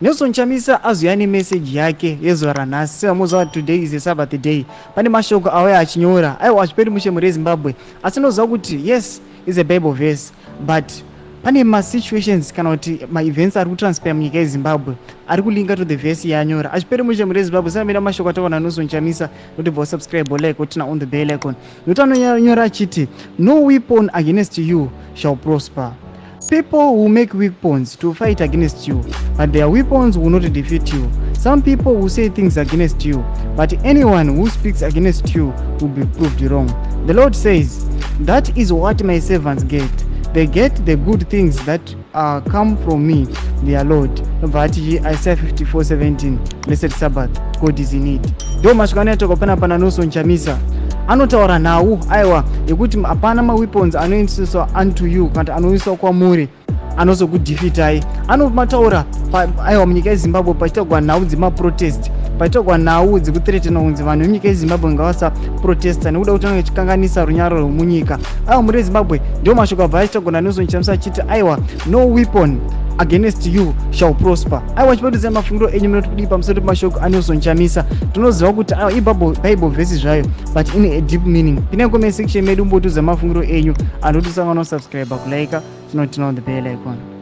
Nelson Chamisa azouya nemeseji yake yezuva ranhasi. Sevamuziva, today is a Sabbath day. Pane mashoko auya achinyora. Aiwa, hazviperi mushe, mhuri yeZimbabwe, asi noziva kuti yes, is a Bible verse, but pane masituations kana kuti maevents ari kutranspire munyika yeZimbabwe ari kulinka to the verse yaanyora. Hazviperi mushe, mhuri yeZimbabwe. Samira mashoko ataona Nelson Chamisa, notibva usubscribe, like, uturn on the bell icon, nokuti anonyora achiti, "No weapon against you shall prosper. People will make weapons to fight against you, but their weapons will not defeat you. Some people will say things against you, but anyone who speaks against you will be proved wrong. The Lord says, that is what my servants get. They get the good things that come from me, their Lord." Nobva ati Isaiah 54:17. Blessed Sabbath, God is in it. Ndo mashoko anoitwa panapa naNelson Chamisa. Anotaura nhau, aiwa, yekuti hapana maweapons anoiswa unto you kana kuti anoiswa kwamuri anozokudefeatai. Anomataura, aiwa, munyika yeZimbabwe pachitagwa nhau dzemaprotest, pachitagwa nhau dzekuthreatena kunzi vanhu vemunyika yeZimbabwe ngavasaprotesta nekuda kuti vanenge vachikanganisa runyararo rwemunyika. Aiwa, mhuri yeZimbabwe, ndo mashoko abva achitagwa naNelson Chamisa achiti, aiwa, no weapon against you shall prosper. Aiwa, chipatudzai mafungiro enyu. Munoti kudii pamusoro pemashoko aNelson Chamisa? Tinoziva kuti, aiwa, iBible verse zvayo, but in a deep meaning. Pinai comment section medu, mbotiudza mafungiro enyu. Anotisangana, subscribe, kulike, tinoturn on the bell icon.